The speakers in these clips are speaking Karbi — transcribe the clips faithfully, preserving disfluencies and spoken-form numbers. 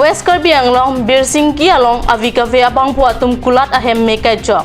West Karbi Anglong Birsingki along ave kave abangphu atum kulat ahem me kaichok.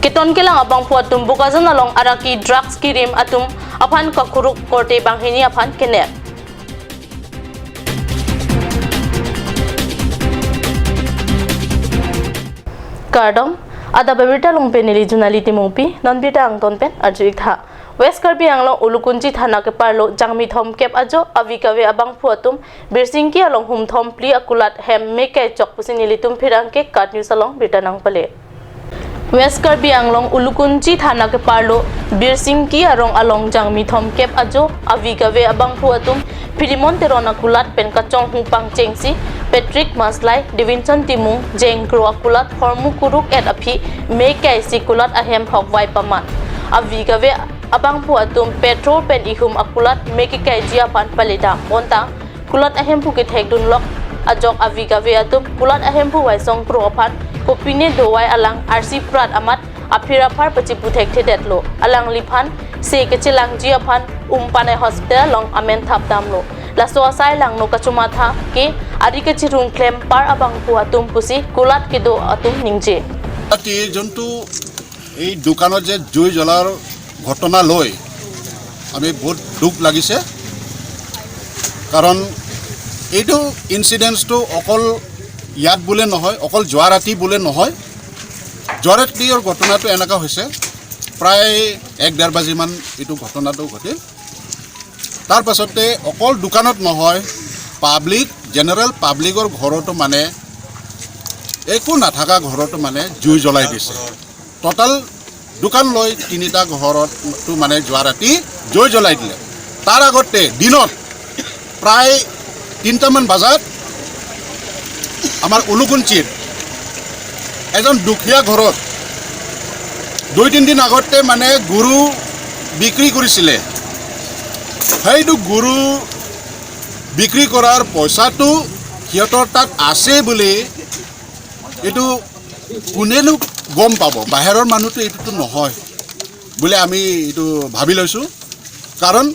Keton kelang abangphu atum Bokajan along araki drugs kirim atum aphan kakuruk korte banghini aphan kenep. Kardom, adap abirta along pen neli Junali Timungpi, non birta angton pen arju-ik tha. West Karbi Anglong Ulukunchi thana keparlo jangmi thomkep ajo ave kave abangphu atum Birsingki along hum thom phli akulat hem me kaichok pusi nelitum pherangke KAT News along birta nangpale. West Karbi Anglong Ulukunchi thana keparlo Birsingki arong along jangmi thomkep ajo ave kave abangphu atum Philimon Teron akulat pen kachonghu pangchengsi Patrick Maslai, Davidson Timung, Jeng Kro akulat hormu kuruk et aphi me kaisi kulat ahem hokvai paman. Ave kave abangphu atum petrol pen ihum akulat me kekaiji aphan paledam. Bonta kulat ahemphu kethekdunlok ajok ave kave atum kulat ahemphu Waisong Kro aphan kopine dovai alang arsi prat amat aphir aphar pachipu thekthedetlo. Alangliphan se kechelangji aphan Umpanai Hospital along amen thapdamlo. Laso asai langno kachomatha ke ari kachirung klem par abangphu atum pusi kulat kedo atum ningje. Ati jontu এই দোকানত যে জুই জ্বলাৰ ঘটনা লৈ আমি বহুত দুখ লাগিছে। কাৰণ এইটো ইনচিডেণ্টছটো অকল ইয়াত বুলিয়ে নহয়, অকল যোৱা ৰাতি বুলিয়ে নহয়, যোৱা ৰাতিৰ ঘটনাটো এনেকুৱা হৈছে, প্ৰায় এক ডেৰ বাজিমান এইটো ঘটনাটো ঘটিল। তাৰ পাছতে অকল দোকানত নহয়, পাব্লিক, জেনেৰেল পাব্লিকৰ ঘৰতো মানে একো নাথাকা ঘৰতো মানে জুই জ্বলাই দিছে। টোটেল দোকান লৈ তিনিটা ঘৰতো মানে যোৱা ৰাতি জুই জ্বলাই দিলে। তাৰ আগতে দিনত প্ৰায় তিনিটামান বজাত আমাৰ উলুকুঞ্চিত এজন দুখীয়া ঘৰত দুই তিনিদিন আগতে মানে গৰু বিক্ৰী কৰিছিলে। সেইটো গৰু বিক্ৰী কৰাৰ পইচাটো সিহঁতৰ তাত আছে বুলি এইটো কোনেনো গম পাব? বাহিৰৰ মানুহটো এইটোতো নহয় বুলি আমি এইটো ভাবি লৈছোঁ। কাৰণ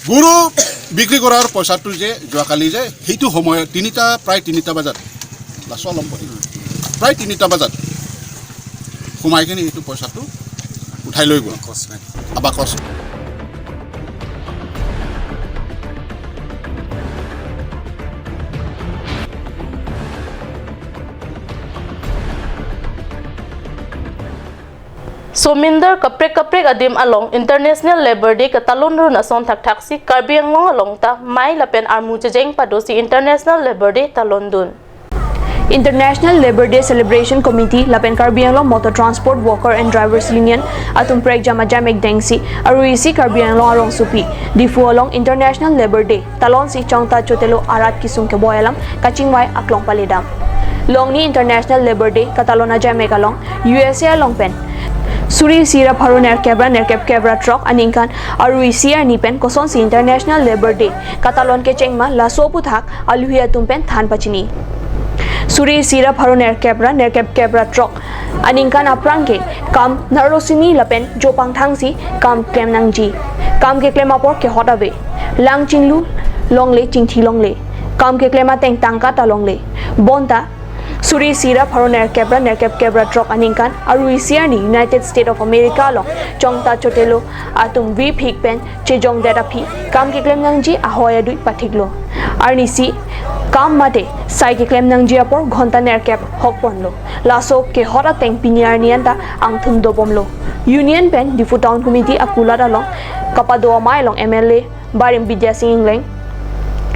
গৰু বিক্ৰী কৰাৰ পইচাটো যে যোৱাকালি যে সেইটো সময়ত তিনিটা, প্ৰায় তিনিটা বজাত, লাষ্ট অলপ পৰে, প্ৰায় তিনিটা বজাত সোমাই কিনি এইটো পইচাটো উঠাই লৈ গ'ল। আবাকচ। Somindar kaprek kaprek adim along International Labour Day katalon run ason thakthaksi Karbi Anglong along ta mei lapen armu chejeng padosi International Labour Day talondun. International Labour Day Celebration Committee lapen Karbi Anglong Motor Transport Worker and Drivers Union atum prekjam ajam ekdengsi aru isi Karbi Anglong arongsopi Diphu along International Labour Day talonsi chongta chotelo arat kesung keboi alam kachingvai aklong paledam. Longni International Labour Day katalon ajam ek along U S A along pen suri isi ra pharo nerkep ra nerkep kep ra throk aningkan aru isi arni pen kosonsi International Labour Day katalon kecheng ma laso aputhak aluhi atum pen than pachini. Suri isi ra pharo nerkep ra nerkep kep ra throk aningkan aphrang ke kam narosimi lapen jopang thangsi kam klem nangji. Kam keklem apor kehot ave. Lang chinglu longle, chingthi longle. Kam keklem ateng tangka ta longle. Bonta suri isi ra pharo nerkep ra nerkep kep ra throk aningkan aru isi arni United States of America along chongta chotelo atum vip hik pen chejongdet aphi kam keklem nangji ahoi adui pathiklo. Arnisi kam mate sai keklem nangji apor ghonta nerkep hokponlo. Laso kehot ateng pini arni anta angthum dobomlo. Union pen Diphu Town Committee akulat along kapado amei along M L A Barim Bidya Sing Engleng,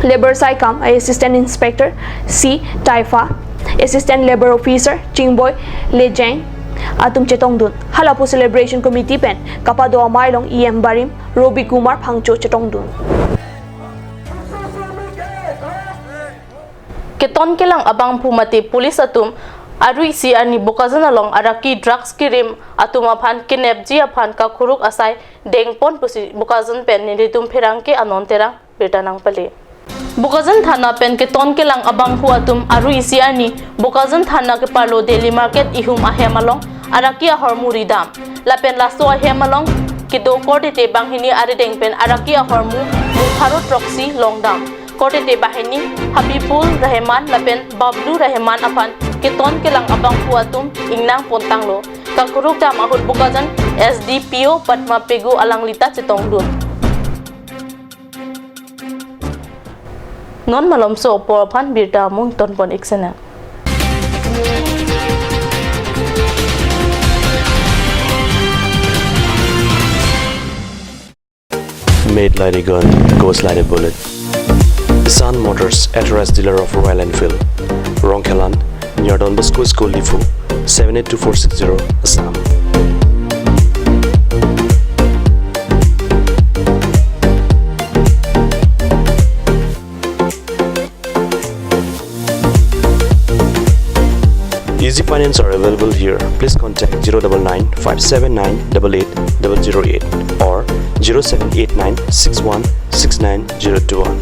Labour Saikam Assistant Inspector C Taifa, Assistant Labour Officer Chingboi Lejang atum chetongdun. Halapu Celebration Committee pen kapado amei along E M Barim Robi Kumar Phangcho chetongdun. Keton kelang abangphu mate police atum aru isi arni Bokajan along araki drugs kirim atum aphan kenepji aphan kakuruk asai dengpon pusi Bokajan pen nelitum pherangke Anon Terang birta nangpale. Bokajan thana pen keton kelang abangphu atum aru isi arni Bokajan thana keparlo Daily Market ihum ahem along araki ahormu ridam. Lapen laso ahem along kedo korte banghini arideng pen araki ahormu mung pharo throksi longdam. Korte banghini Habibur Rahman lapen Bablu Rahman aphan keton kelang abangphu atum ingnang pontanglo. Kakuruk dam ahut Bokajan S D P O Padma Pegu alanglita chetongdun. Non malomso apor aphan birta amung tonpon ik sena. Made like a gun, goes like a bullet. Sun Motors, authorized dealer of Royal Enfield. Rongkhelan, near Don Bosco School, Diphu, seven eight two four six zero, Assam. Easy Finance are available here. Please contact zero double nine five seven nine double eight double zero eight or zero seven eight nine six one six nine zero two one.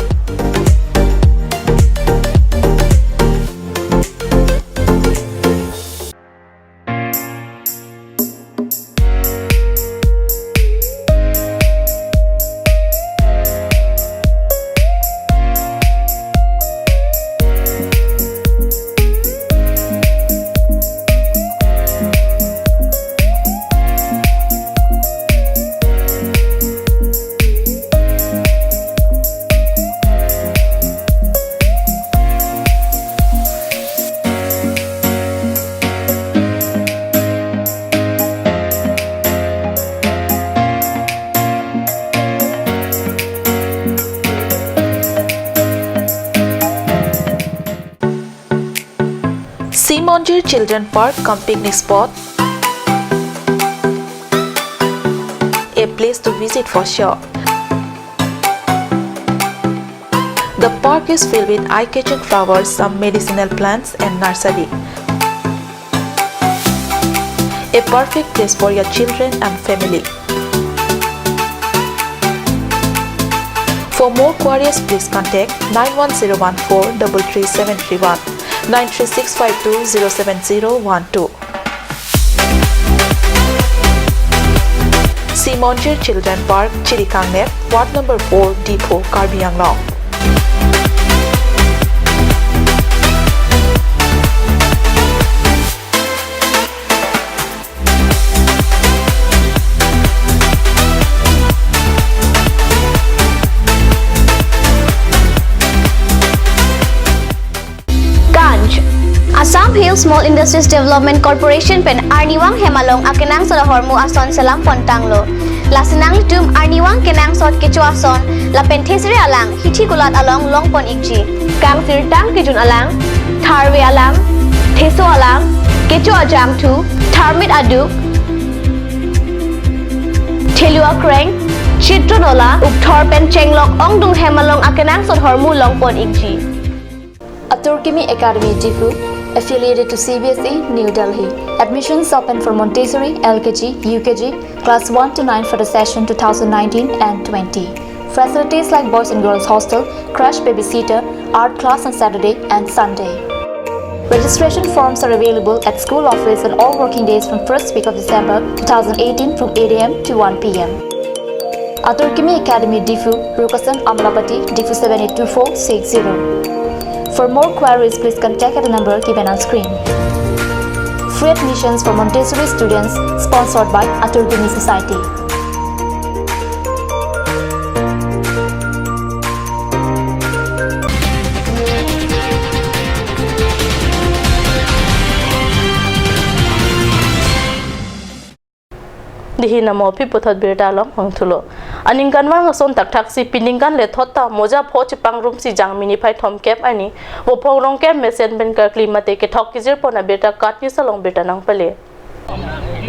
Sea Monjir Children Park cum picnic spot, a place to visit for sure. The park is filled with eye-catching flowers, some medicinal plants, and nursery. A perfect place for your children and family. For more queries, please contact nine one zero one four double three seven three one, nine three six five two zero seven zero one two. Sea Monjir Children Park, Chirikangnep, Ward number four, Diphu, Karbi Anglong. Ganj. Assam Hill Small Industries Development Corporation pen arnivang hem along akenangsot ahormu ason selam pontanglo. Lasi nanglitum arnivang kenangsot kecho ason lapen thesere alang hithi kulat along longpon ikji. Kangsirtang kejun alang, tharve alang, theso alang, kecho ajangthu, tharmit aduk, thelu akreng, chitro nola, ukthor pen chenglok ongdung hem along akenangsot ahormu longpon ikji. Atur Kimi Academy Diphu, affiliated to C B S E, New Delhi. Admissions open for Montessori, L K G, U K G, class one to nine for the session two thousand nineteen and twenty. Facilities like boys and girls hostel, crash babysitter, art class on Saturday and Sunday. Registration forms are available at school office on all working days from first week of December two thousand eighteen from eight A M to one P M. Atur Kimi Academy Diphu, Rukasan Amlapati, Diphu seven eight two four six zero. For more queries, please contact at the number given on screen. Free admissions for Montessori students, sponsored by Atur Kimi Society. Dihi namo aphi puthot birta along vangthulo. Aningkanvang ason thakthaksi piningkan lethot ta moja pho chepangrumsi Jangmi niphai thomkep arni Vophong Rongker mesen pen karkli mate kethok kejirpon abirta KAT News along birta nangpale.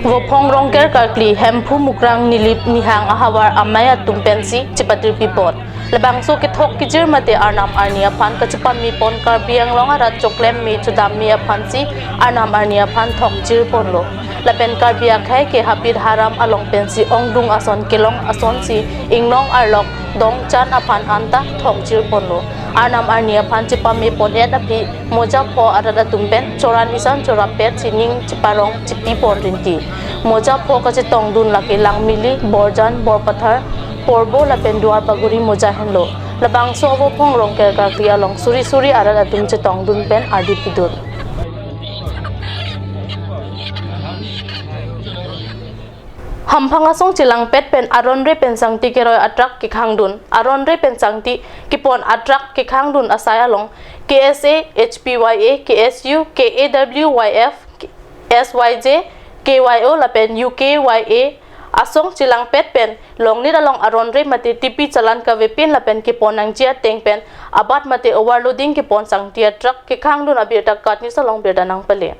Vophong Rongker karkli Hemphu Mukrang Nilip Nihang ahavar amei atum pensi chepatirpipon. Labangso kethok kejir mate arnam arni aphan kachepamepon Karbi Anglong arat choklem me chodamme aphansi arnam arni aphan thokjirponlo. Lapen Karbi akhei ke hapit haram along pensi ongdung ason kelong asonsi inglong arlok dongchan aphan anta thokjirponlo. Arnam arni aphan chepame pon-et aphi Mouza Pho arat atum pen chora nisan chorapet sining cheparong chepi pon rinti. Mouza Pho kachetongdun lake Langmili, Borjan, Borpathar, Porbo lapen Duarbagori Mouza henlo. Labangso avophong Rongker karkli along suri suri arat atum chetongdun pen ardi pidun. Hamphang asong chelangpet pen aron re pen sangti keroi atruck kekhangdun. Aron re pen sangti kepon atruck kekhangdun asai along K S A, H P Y A, K S U, K A W Y F, S Y J, K Y O lapen U K Y A asong chelangpet pen longnit along aron re mate tipi chalan kavepin lapen kepon nangji ateng pen abat mate overloading kepon sangti atruck kekhangdun abirta katni salong birta nangpale.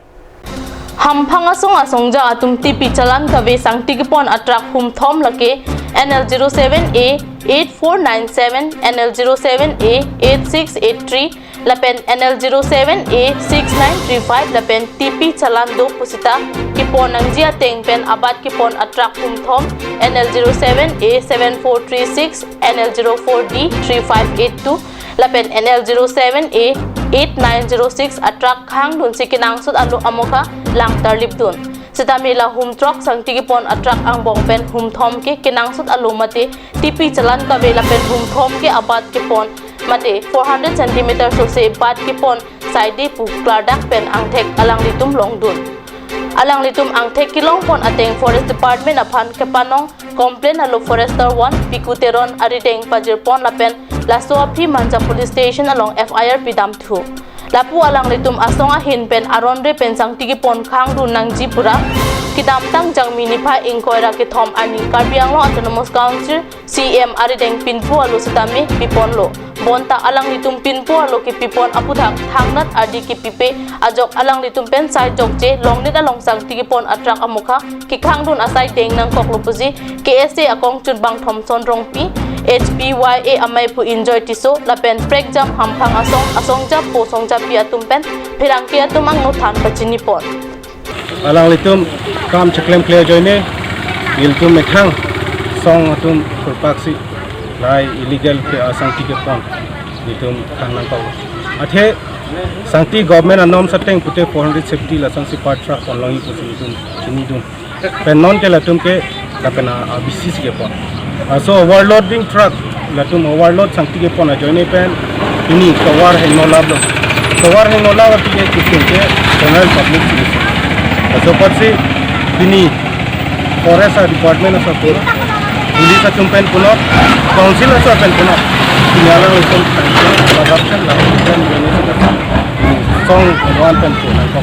Hamphang asong asongja atum tipi chalan kave sangti kepon atruck humthom lake N L zero seven A eight four nine seven, N L zero seven A eight six eight three, lapen N L zero seven A six nine three five, lapen tipi chalan do pusita kepon nangji ateng pen abat kepon atruck humthom N L zero seven A seven four three six, N L zero four D three five eight two, lapen N L zero seven A eight nine zero six atruck khangdunsi kenangsot alo amokha langtar lipdun. Sitame la humthrok sangti kepon atruck angbong pen humthom ke kenangsot alo mate tipi chalan kave lapen humthom ke abat kepon mate four hundred centimeter sose bat kepon saide pu klardak pen angthek alanglitum longdun. Alanglitum angthek kelongpon ateng Forest Department aphan kepanong complaint alo Forester one Piku Teron arideng pajirpon lapen laso aphi Manja Police Station along F I R pidamthu. Lapu alanglitum asong ahin pen aron re pen sangti kepon khangdun nangji pura kedamtang Jangmi niphai ingkoi ra kethom arni Karbi Anglong Autonomous Council C E M arideng pinpo alo sitame piponlo. Bonta alanglitum pinpo alo kepipon aputhak thangnat ardi kepipe ajok alanglitum pen sai jokje longnit along sangti kepon atruck amokha kekhangdun asai deng nangkoklo pusi K S A akongchunbang Thomson Rongpi, H P Y A amei pu Enjoy Tisso lapen prekjam hamphang asong asongja po songjapi atum pen pherangke atum angno than pachinipon. Alanglitum kam cheklemkle ajoine nelitum methang song atum purpaksi lahai illegal ke, ah, sangti kepon nelitum khang nangkok. Athe sangti government anorms ateng pute four hundred safety lasonsi per truck ponlongji pusi nelitum chinidun. Pen non ke latum ke lapen a, a B C C kepon. Laso overloading truck, latum overload sangti kepon ajoine pen pini tovar hengno laplo. Tovar hengno lap aphi ke kisung ke general public solution. Laso apotsi pini forest a department aso pun, police atum pen punot, council aso pen punot, pini alanglitum sanction, corruption, lapen pini song one pen punot.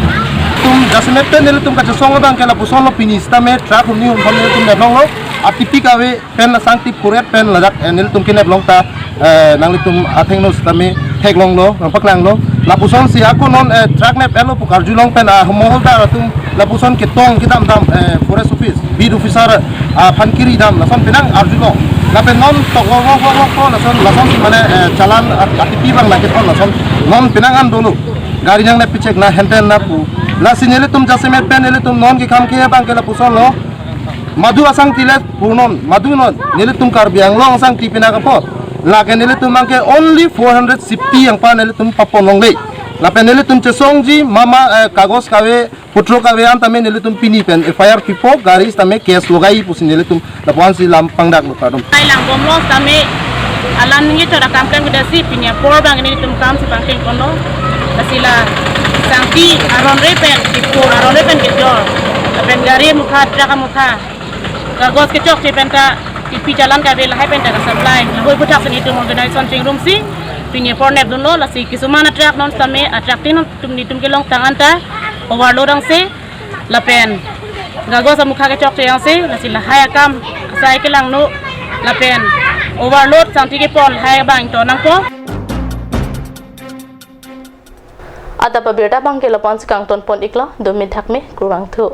Tum jasemet pen nelitum kachesong abang ke lapuson lo, pini sitame truck hum ni hum thom nelitum neplonglo, atipi kave pen la sangti phuret pen ladak, eh, nelitum keneplong ta, eh, nanglitum athengno sitame theklonglo, nangpaklanglo. Lapusonsi ako non, eh, truck nep-etlo pu karjulong pen, ah, moholdar atum lapuson ketong kedam dam, eh, forest office, beat officer, ah, aphan kiri dam lason penang arjulo. Lapen non tok wok wok wok wok ko lason, lasonsi mane, eh, chalan at-, atipi abang lake thon lason non penang an dolo. Gari nang nep pichek na henten na pu. Lasi nelitum jasemet pen nelitum non kekhang ke abang ke lapuson lo. Madu asangti le purnon, madu non, nelitum Karbi Anglong asangti pinak apot. Lake nelitum abang ke only four hundred safety yang pa nelitum papon longle. Lapen nelitum chesongji mama, eh, kagos kave, putro kave an tame nelitum pini pen F I R pipo, gari tame case logai pusi nelitum lapuansi lam pangdaklo kardom. Ai langbomlo tame alam ningje chora kam kan kedasi pini apor abang nelitum kamsi pangkeng kono. Lasi la sangti aron re pen, ipo aron re pen kejor. Lapen gari amokha, truck amokha. Kagos kechokche pen ta tipi chalan kave lahai pen ta ka-supply. Lahai aputhak si nelitum organization chingrumsi pini apor nepdunlo, lasi kisuman atruck non tame atruck tin non tum nelitum kelongtang anta overload angse lapen kagos amokha kechokche angse, lasi lahai akam asai kelangno lapen overload sangti kepon lahai abang to nangpo. Adap abirta abang ke lapuansi kangtonpon iklo, domin thakme, kurvangthu.